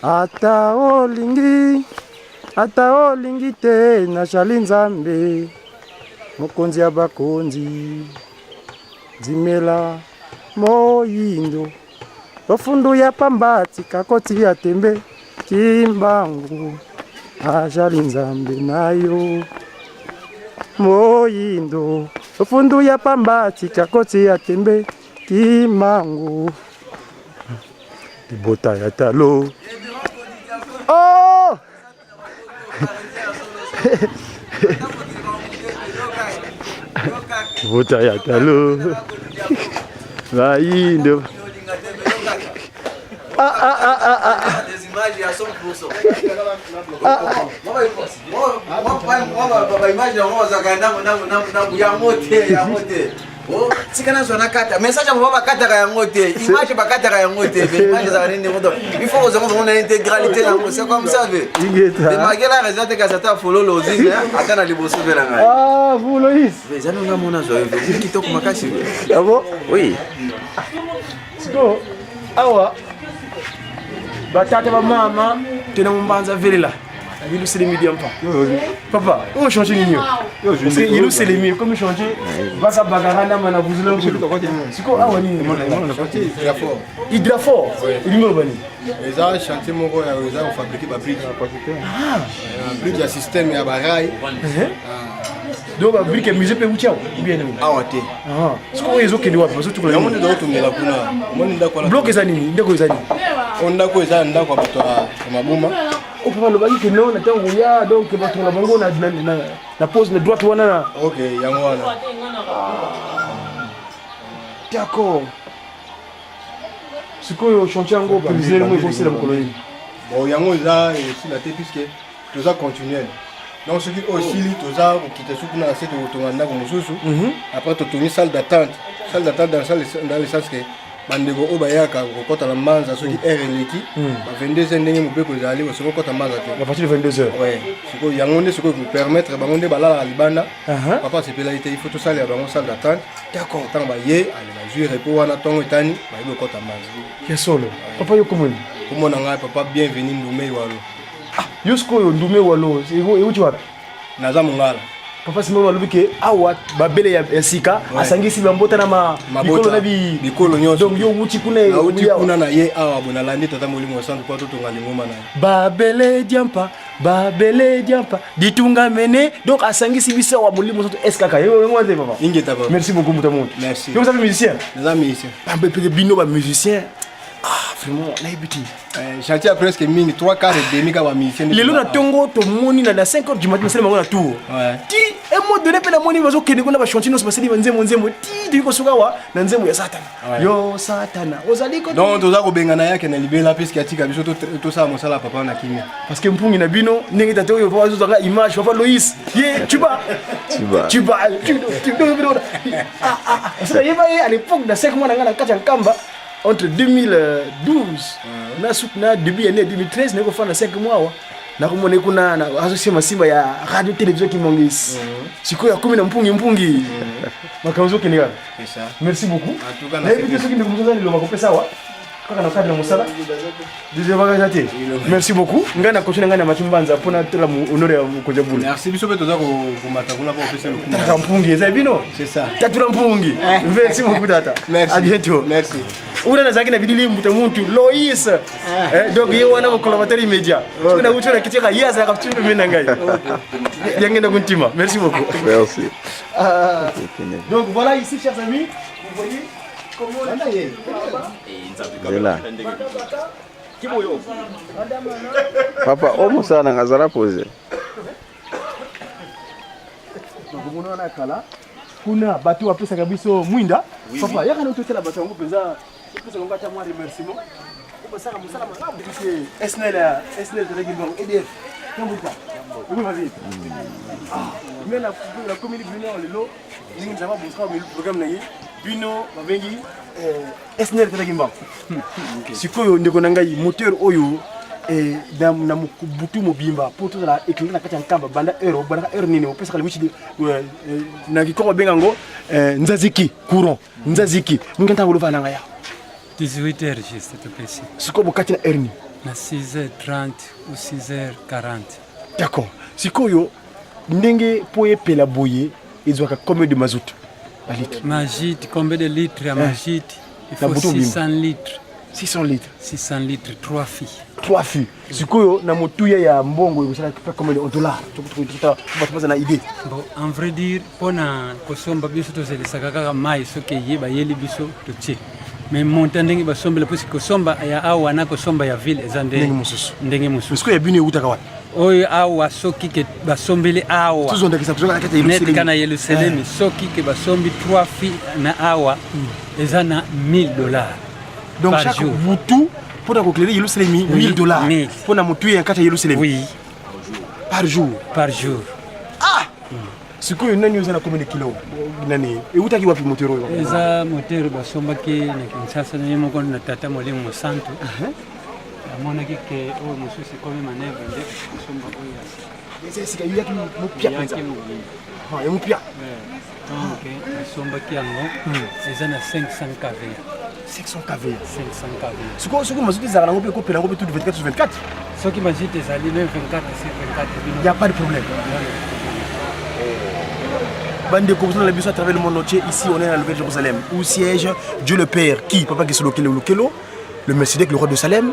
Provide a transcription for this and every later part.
Ata olingi, ata olingi te, nazali Nzambe, mokonzi ya bakonzi. Ndimela moyindo, lofundu ya pamba, tika kotia tembe, Kimbangu azali Nzambe na yo. Moyindo, lofundu ya pamba, tika kotia tembe, Kimbangu. Libota ya talo. Oh! Libota ya talo. Bayindo. Ah, ah, ah, ah, ah. Des images à 100%. Ah. Moi, image yango bazalaka ndambo ndambo ndambo ndambo yango te yango te. Oh, tika nazwa nakata message ya mama bakataka yango te image bakataka yango te mais image ezalaka nini ndenge il faut kozwa ngo na intégralité yango c'est comme ça ve demarquer la raison te kasi ata fololo ozwi ata na liboso mpe na ngai. Ah, vous Loïs, eza nonga mona azwa yo ve kitoko makasi. Ah bon? Oui. Sikoyo awa batata bamama tena mumbanza velela iluselemi diampa papa oyo change nini yo? Parce que iluselemi ekomi change baka bakaka ndamba na buzula nkulu. Sikoyo awa nini? Hydrafort elingi oloba nini? Eza chantier moko ya eza kofabriquer babrique, brique ya système ya barail. Donc babrique ya musée mpe euti awa bien nini? Awa te. Sikoyo oyo ezokende wapi? Bazotukola? Yango nde tozotongela kuna. Omoni ndako wana? Bloc eza nini? Ndako eza nini? Oyo ndako eza ndako ya bato ya maboma. O papa alobaki ke non, na ntango ya donc bato na bango na pose na droite wana na Ok, yango wana. D'accord. Sikoyo chantier yango prévisionnel mo ekosila mokolo nini? Bon, yango eza esila te puisque toza continuel. Donc soki oyo esili, toza kokita soki kuna na se, tokotonga ndako mosusu. Après totongi salle d'attente. Salle d'attente dans le sens que bandeko oyo bayaka kokɔta na mbanza, soki heure eleki ba 22 heures, ndenge mobeko ezali, soki okɔta mbanza te. À partir de 22 heures. Ouais, sikoyo yango nde sikoyo kopermettre bango nde balalaka libanda. Papa asepelaki te, il faut tosalela bango salle d'attente. Ntango baye ale bazwi repos wana, ntongo etani, bayebi kokɔta mbanza. Ya solo. Papa, yo komoni? Komona ngai papa Bienvenu Ndume Walo. Yo sikoyo Ndume Walo euti wapi? Naza mongala. Papa Simon alobi ke awa babele ya sika asangisi bambota na bikolo na bikolo nyonso. Donc yo wuti kuna? Nauti kuna na ye awa bo nalandi tata Molimo Santu mpo totonga lingomba na ye. Babele diampa, babele diampa ditunga mene. Donc asangisi biso awa Molimo Santu es kaka yo yango te papa. Ingeta papa. Merci beaucoup, moto moto. Merci. Yo oza musicien? Naza musicien. Bambe bino bamusicien, ah vraiment, nayebi te. Chantier ya presque mingi, 3 quarts et demi ka bamusicien. Lelo na ntongo tomoni na 5 heures du matin basali bango na tour ti un mois donné mpe namoni bazokende kuna bachantier nyonso, basali banzembo nzembo ti toyi kosuka awa na nzembo ya Satana, yo Satana ozali ko. Donc toza kobengana yake na libela puisque atika biso tosala mosala ya papa na kimia. Parce que mpungi na bino ndenge tata oyo papa azozwaka image, papa Loïs ye tuba tuba tuba yeba ye à l'époque na 5 mois na ngai na kati ya Nkamba entre 2012 na suku na début année 2013, naye kofanda 5 mois awa, nakomona kuna azosema nsima ya radio télévision Kimongisi. Sikoyo akomi na mpungi mpungi, makambo ezokende kaka. Merci beaucoup. Nayebi te soki ndeko mosusu aza liloba kopesa awa kaka na kati na mosala eza te. Merci beaucoup. Ngai na continue ngai na mati mbanza mpona tola honneur ya mokonzi ya bula. Merci. Biso mpe toza komata kuna mpo kopesa lokumu. Tata mpungi eza bino. C'est ça. Tatula mpungi. Merci beaucoup, tata. Merci. À bientôt. Merci. Una nazalaki na bilili mbuta muntu Loïs. Donc ye wana mokolobateur immédiat, soki nauti na kitiaka, ye azalaka pembe na ngai yangenda kuntima. Merci beaucoup. Merci. Ah, donc voilà, ici, chers amis, vous voyez comment Nzela. Papa, o mosala nanga azala pose. Komona wana kala kuna bato bapesaka biso mwinda. Papa, yaka na totala bato yango mpenza, topesaka yango ata mwa remerciement po basaka mosala malamu. SNEL, SNEL tozalaki bango EDF tambuka ekomi. Me nakomeli bino lelo ndenge Nzambe abosaka programme na ye, bino babengi SNEL tozalaki mbango. Sikoyo ndeko na ngai, moteur oyo na butu mobimba mpo tozala éclairé na kati ya Nkamba, banda heure obandaka heure nini opesaka liwici na kikoko babenga yango nzaziki courant nzaziki mingi ntango olova nanga ya? 18 heures juste topesi. Sikoyo bokati na heure nini? Na 6h30 ou 6h40. D'accord. Sikoyo ndenge mpo epela boye ezwaka combien de mazout ba litre? Mazout, combien de litres ya mazout? Il faut 600 litres. 600 litres. 600 litres, 3 fûts. 3 fûts. Sikoyo na motuya ya mbongo ekosala combien de dollars? Bato baza na idée. Bon, en vrai dire, mpona kosomba biso tozelisaka kaka mai, soki eye bayeli biso totie, mais montant ndenge basombela, puisque kosomba ya awa na kosomba ya ville eza ndenge mosusu. Ndenge mosusu. Sikoyo ya bino eutaka wapi? Oyo awa, soki ke basombeli awa, neti ka na Yerusalemi, soki ke basombi 3 fûts na awa, eza na 1000 $. Donc par chaque jour. Butu mpona koéclairer Yerusalemi, 1000 $? 1000. Mpona motuya ya kati ya Yerusalemi? Oui. Par jour? Par jour. Sikoyo nani oza na combien de kilo? Nani eutaki wapi moteur oyo? Eza moteur basombaki na Kinshasa na ye moko na Tata Molimo Mosantu. Amonaki ke oyo mosusu ekomi manœuvre, nde kosomba oyo ya Eza esika eyaki mopia mpenza? Eyaki mobimba. Ah, ya mopia. Donc basombaki yango, eza na 500 kva. 500 kva? 500 kva. Sikoyo soki mazout ezalaka nango mpe ekopela yango mpe tout 24 sur 24? Soki mazout ezali, même 24 sur 24 bino. Y a pas de problème. Bandeko bozolanda biso à travers le monde entier, ici on est à la Nouvelle Jérusalem où siège Dieu le Père, qui Papa Gisolokele Lukelo, le Melchizedek, le roi de Salem,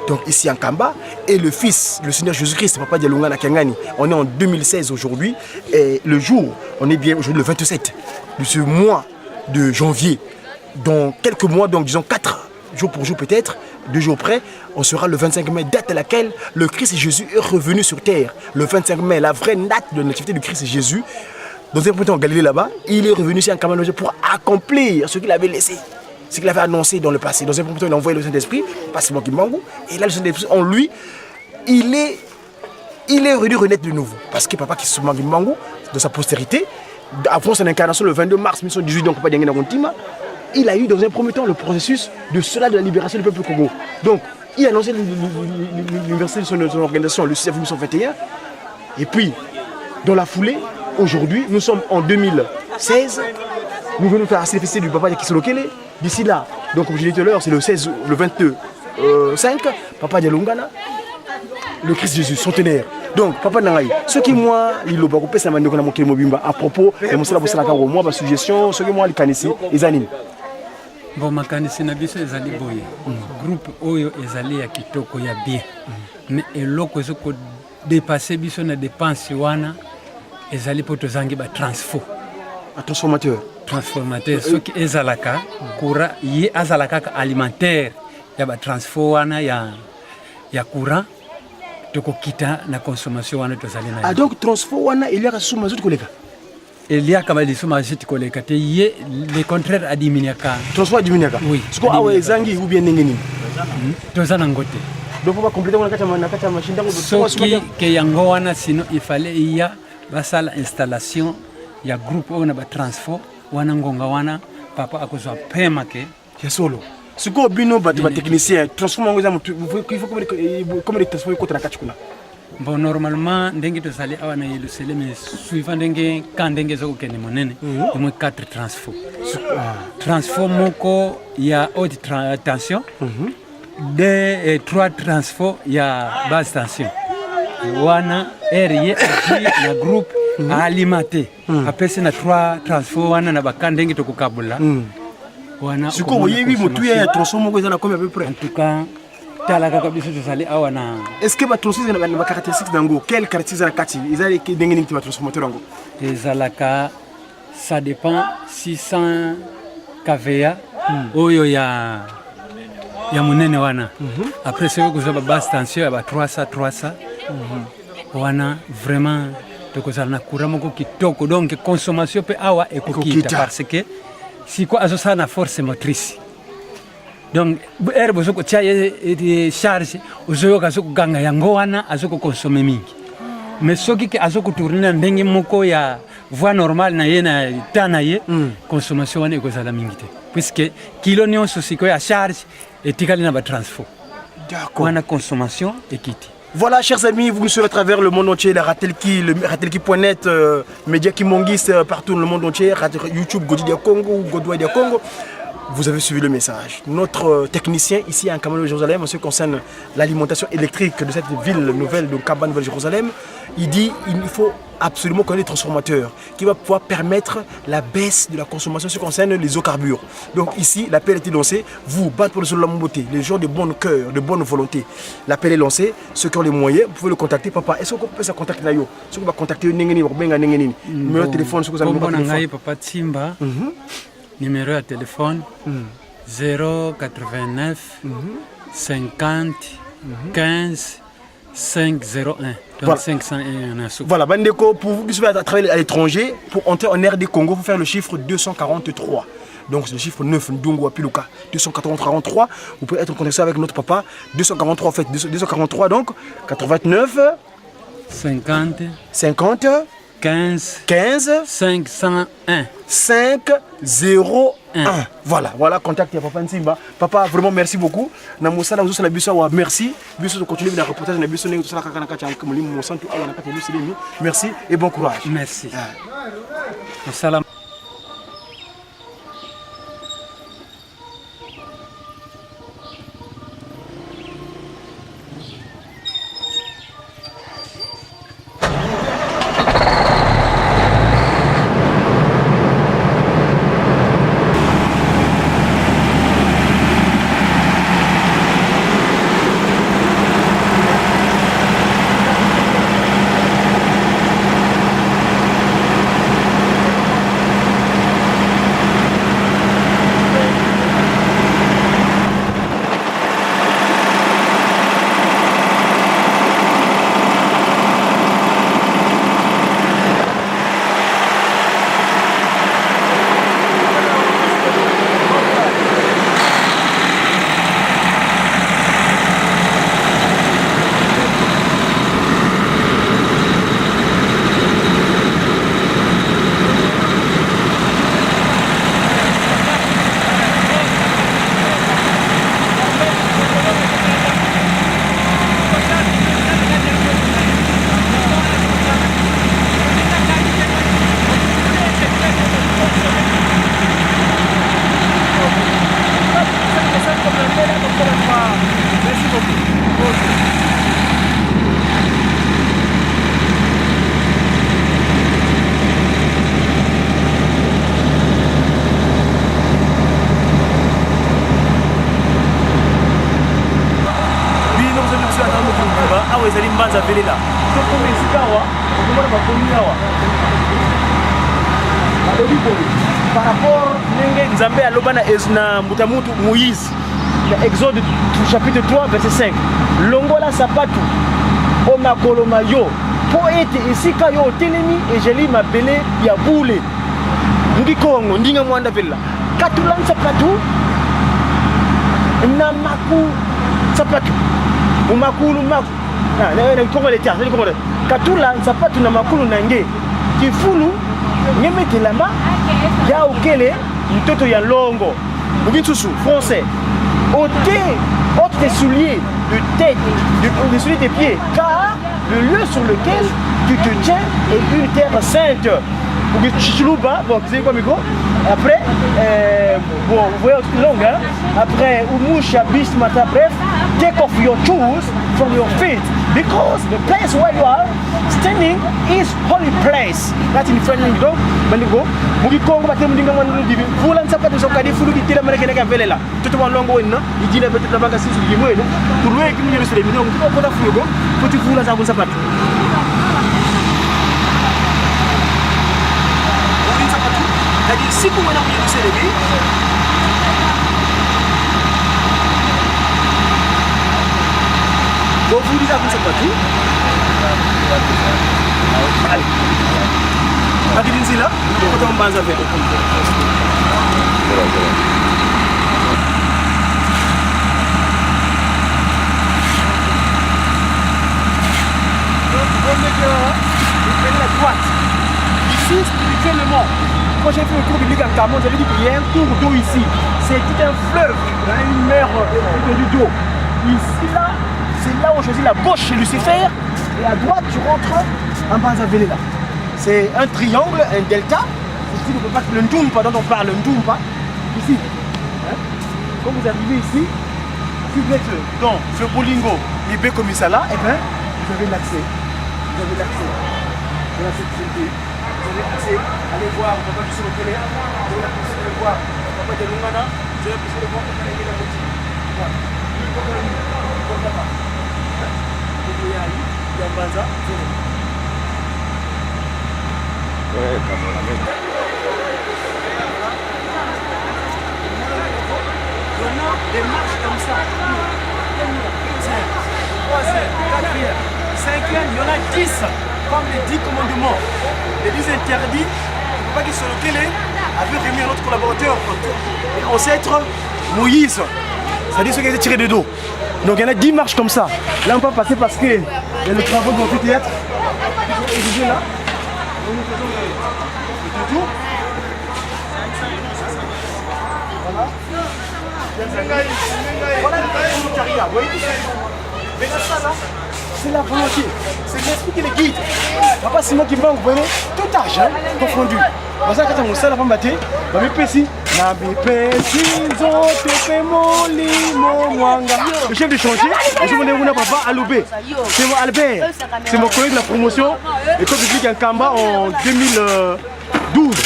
donc ici en Kamba, et le Fils, le Seigneur Jésus-Christ, Papa Dialunga Nakangani. On est en 2016 aujourd'hui et le jour, on est bien aujourd'hui le 27 de ce mois de janvier. Dans quelques mois, donc disons 4 jours pour jour peut-être, 2 jours près, on sera le 25 mai, date à laquelle le Christ Jésus est revenu sur terre. Le 25 mai, la vraie date de la nativité du Christ Jésus. Dans un premier temps en Galilée là-bas, il est revenu ici en Cameroun pour accomplir ce qu'il avait laissé, ce qu'il avait annoncé dans le passé. Dans un premier temps, il a envoyé le Saint-Esprit, pas Simon Kimbangu, et là, le Saint-Esprit en lui, il est revenu renaître de nouveau. Parce que Papa Simon Kimbangu, de sa postérité, avant son incarnation le 22 mars 1918, donc Papa Diangienda Kuntima, il a eu dans un premier temps le processus de cela de la libération du peuple Congo. Donc, il a annoncé l'université de son organisation le 6 avril 1921. Et puis, dans la foulée, aujourd'hui, nous sommes en 2016. Nous venons faire la festival du Papa Kisolokele. D'ici là, donc comme je l'ai dit tout à l'heure, c'est le 16, le 22 5, Papa Dialungana, le Christ Jésus, centenaire. Donc, papa na ngai, soki mwa liloba kopesa bandeko na mokili mobimba à propos ya mosala bosalaka, mwa basuggestion, soki mwa likanisi, eza nini? Bon, makanisi na biso ezali boye: groupe oyo ezali ya kitoko, ya bien, mais eloko ezokodépasser biso na dépense wana ezali mpo tozangi batransfo. Transformateur. Transformateur. Soki ezalaka courant, ye azala kaka alimentaire ya batransfo wana ya courant, tokokita na consommation wana tozali na. Ah, donc transfo wana eliaka susu mazout koleka? Eliaka lisusu mazout koleka te, ye le contraire, adiminuaka. Transfo adiminuaka? Oui. Siko awa ezangi ou bien ndenge nini? Toza nango te. Donc po bacompléter ngo na kati ya machine ntango? Soki ke yango wana, sino il fallait iya basala installation ya groupe oyo na batransfo wana, ngonga wana papa akozwa pema ke. Ya solo. Sikoyo bino bato batechnicien, transfo yango eza motu, il faut combien de transfo ekota na kati kuna? Bon, normalement ndenge tozali awa na Yerusalem, suivant ndenge ka ndenge eza kokende monene, omoi 4 transfo. Transfo moko ya haute tension, deux et trois transfo ya basse tension. Wana ere ye azwi na groupe aalimente, apesi na 3 transfo wana na baka ndenge tokokabula wana. Sikoyo boyebi motuya ya transfo moko eza na combien à peu près? En tout cas, tala kaka, biso tozali awa na Est ce que batransfo eza na bacaractéristique nango? Quelle caractéristique eza na kati? Eza ndenge nini te batransformateur yango? Ezalaka, ça dépend, 600 kva oyo ya monene wana. Après soki kozwa ba basse tension ya ba 300 300 wana, vraiment tokozala na courant moko kitoko. Donc consommation mpe awa ekokita. Ekokita. Parce que siko azosala na force motrice, donc ere bozo kotia ye charge, ozoyoka azokoganga, yango wana azokoconsommer mingi. Mais soki ke azokotourner na ndenge moko ya voie normale na ye, na temps na ye, consommation wana ekozala mingi te, puisque kilo nyonso sikoyo ya charge etikali na batransfo wana, consommation ekiti. Voilà, chers amis, vous nous suivez à travers le monde entier, la Ratelki, le Ratelki.net, Média Kimongis, partout dans le monde entier, YouTube, Godi Dia Congo ou Godouai Dia Congo. Vous avez suivi le message. Notre euh, technicien ici à Nkamba Jérusalem, en ce qui concerne l'alimentation électrique de cette ville nouvelle de Nkamba Nouvelle-Jérusalem, il dit qu'il faut absolument connaître les transformateurs qui va pouvoir permettre la baisse de la consommation en ce qui concerne les hydrocarbures. Donc ici, l'appel a été lancé. Vous, battre pour le sol beauté, les gens de bon cœur, de bonne volonté. L'appel est lancé. Ceux qui ont les moyens, vous pouvez le contacter. Papa, est-ce qu'on peut se contacter Nayo? Ce qu'on va contacter Nengeni, Numéro de téléphone, ce que vous avez téléphone. Papa Timba. Mhm. Numéro ya téléphone mm. 089 mm -hmm. 50 mm -hmm. 15 501. Donc voilà. 501 na suka. Voilà, Bandeko, pour vous qui travailler à l'étranger, pour entrer en RD Congo, il faut faire le chiffre 243. Donc c'est le chiffre 9, Ndungu Apiluka, 243. Vous pouvez être en connexion avec notre papa. 243 en fait, 243 donc, 89 50 50 15 15 501 5 0 1. Voilà, voilà, contact ya Papa Nsimba. Papa, vraiment merci beaucoup. Na mosala ozosala biso awa, merci. Biso to continuer na reportage na biso ndenge tosala kaka na kati ya molimo mosantu awa na kati ya Yerusalemi. Merci et bon courage. Merci. Ah. Mosala Bino bozali biso ata mokili mobimba awa ezali mbanza velela tokoma esika awa okomona bakomi awa balobi boye par rapport ndenge nzambe aloba na, na mbuta mutu moïse na exode chapitre 3 verset 5 longola sapatu o makolo ma yo mpo ete esika yo otelemi ezali mabele ya bule ngikongo ndinga mwanda velela katula nsapatu na maku sapatu mumakulu maku na kongo leta kongo katula nsapatu na makulu na nge kifulu ngemetelama ya okele mtoto ya longo mukinsusu français ôtez ôte tes souliers de tête de, de souliers des pieds car le lieu sur lequel tu te tiens est une terre sainte Chiluba, bon, vous avez quoi, micro Après, euh, bon, vous voyez, longue, hein Après, Umusha, Beast, Mata, bref, take off your shoes from your feet because the place where you are standing is holy place. That's in French, donc, bandiko, mukikongo bate mudinga mwana dibi, vula nsapatu sokadi fulu kitila manake naka velela. Toto wa longo wenna, idina bete tabaka sisu kimwene, tulwe kimu Yerusalemu, donc tukokota fulugo, kuti vula za kunsapatu. Kadi siku wana ku Yerusalemu bovulisa kunsapatu akili nzila kota mbanza vele Vous prenez la droite. Ici, spirituellement, quand j'ai fait le cours biblique en Cameroun, j'avais dit qu'il y a un cours d'eau ici. C'est tout un fleuve, une mer euh, d'eau. Ici, là, c'est là où on choisit la gauche chez Lucifer et à droite, tu rentres en Banzavelela. C'est un triangle, un delta. Ici, le Ndumpa dont on parle, le Ndumpa. Ici. Quand vous arrivez ici, si vous êtes dans ce Bolingo Mibeko Misala, eh bien, vous avez l'accès. Vous avez l'accès de la sécurité. Vous avez accès à aller voir Papa Justin Okele, vous avez l'accès d'aller voir Papa Dialungana, vous avez l'accès de voir Papa Nengela Moti. Voilà. Ouais, cameraman. Des marches comme ça. Troisième, quatrième, cinquième, il y en a 10, comme les 10 commandements, les 10 interdits. Papa qui sur lequel avait remis un autre collaborateur et ancêtre, Moïse. C'est-à-dire ceux qui étaient tirés de dos. Donc il y en a 10 marches comme ça. Là on peut passer parce que il y a le travaux de l'amphithéâtre. Ils sont là. Donc nous faisons le tour. Voilà. Voilà le volontariat, vous voyez tout ça. Mais ça là, c'est la volonté. C'est l'esprit qui les guide. Papa Simon qui vous voyez, tout argent confondu. Baza kati ya mosala pamba te bamipesi na mipesi nzoto mpe molimo mwanga. Le chef de chantier, ozomona kuna papa Alobe, c'est mon Albert, c'est mon collègue de la promotion école publique ya Nkamba en 2012.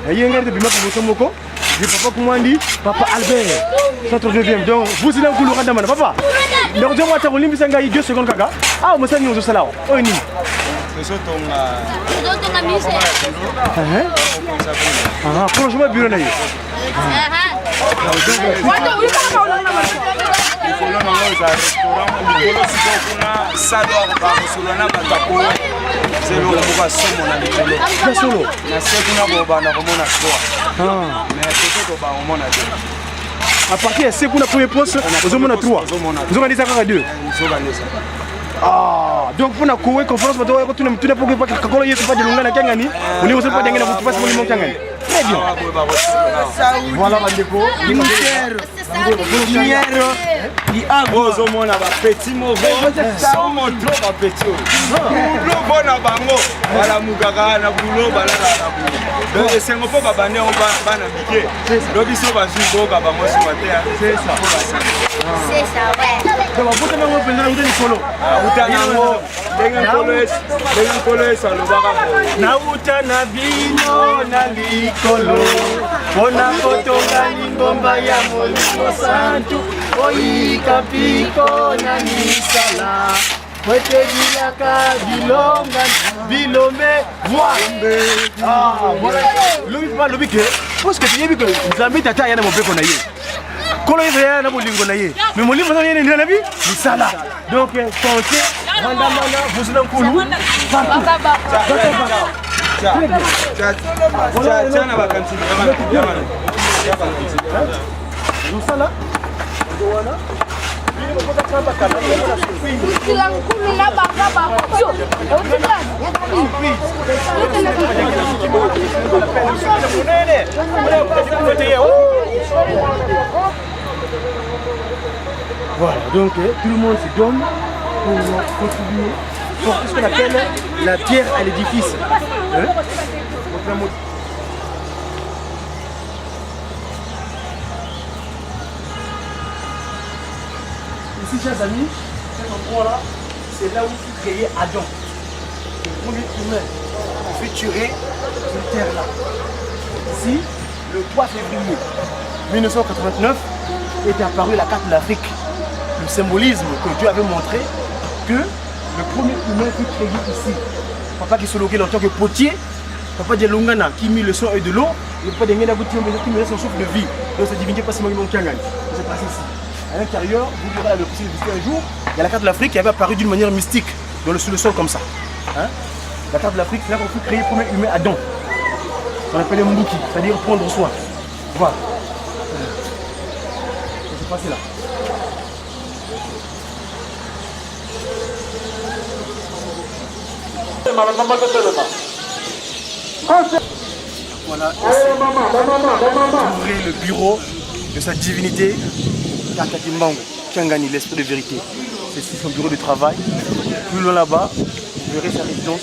Ye ngai tobima promotion moko de papa Kumwandi, papa Albert, 139e. Donc vous êtes nkulu kandamana papa. Donc nzongo ata kolimbisa ngai 2 secondes kaka. Ah mosala nini ozosala awa? Oyo nini? Tozotonga. Tozotonga mise. Ah, prolongement bureau na ye. Likolo nango eza restaurant, likolo sikoyo kuna salo bakosolola na bato ya kowe eza eloko moko ya somo na likolo Ya solo. Na se kuna bobanda komona 3, mais kote tobanda komona te. À partir ya se kuna, premier poste, ozomona 3, nzoka nde eza kaka 2. Nzoka nde eza. Ah, donc mpona kowe conférence, bato oyo kotuna mituna mpo kakolo yesu pa dilonga na kiangani olingo soki pa diangena butu pasi molimo kiangani. Très bien. Voilà bandeko. Ozomona bapetit moko somo tro, bapetit oyo bulo mpo na bango balamukaka na bulo, balalaka na bulo. Donc esengo mpo babandi yango bana mike. Do biso bazwi boka bango sima te po basala. C'est ça, ouais. Donc babotami yango mpenza nauta likolo. Auta nango ndenge Nkolo Yesu, ndenge Nkolo Yesu alobaka boye: Nauta na bino na likolo mpona kotonga lingomba ya Molimo Santu, oyika mpiko na misala po ete bilaka bilonga bilombe. Lobi mpa lobi ke puisque toyebi ke Nzambe Tata aya na mobeko na ye, Nkolo Yesu aya na bolingo na ye, mais molimo aza ye na bi misala. Donc chantier vandamana vuzuna nkulu partout. Tia na bakantine. Mosala wana. Sila nkulu na banga bako. Yo, otika. Voilà, donc tout le monde se donne pour contribuer pour ce qu'on appelle la pierre à l'édifice. Hein? Donc, la Ici, chers amis, cet endroit-là, c'est là où fut créé Adam. Le premier humain qui fut tiré de terre-là. Ici, le 3 février 1989, est apparue la carte de l'Afrique. Le symbolisme que Dieu avait montré que le premier humain fut créé ici. Papa qui se loquait en tant que potier, Papa Dialungana qui mit le sang et de l'eau, et Papa Dengena qui mit son souffle de vie. Donc cette divinité passe mon Kiangani. Ça s'est passé ici. À l'intérieur, vous aurez la possibilité de visiter un jour. Il y a la carte de l'Afrique qui avait apparu d'une manière mystique, sous le sol comme ça. Hein? La carte de l'Afrique, c'est là qu'on fut créé le premier humain Adam. On appelait Mbuki, c'est-à-dire prendre soin. Voilà. Ça s'est passé là. Voilà, ouvrez le bureau de sa divinité, Tata Kimbangu, Kiangani, l'esprit de vérité. C'est ici son bureau de travail. Plus loin là-bas, vous verrez sa résidence.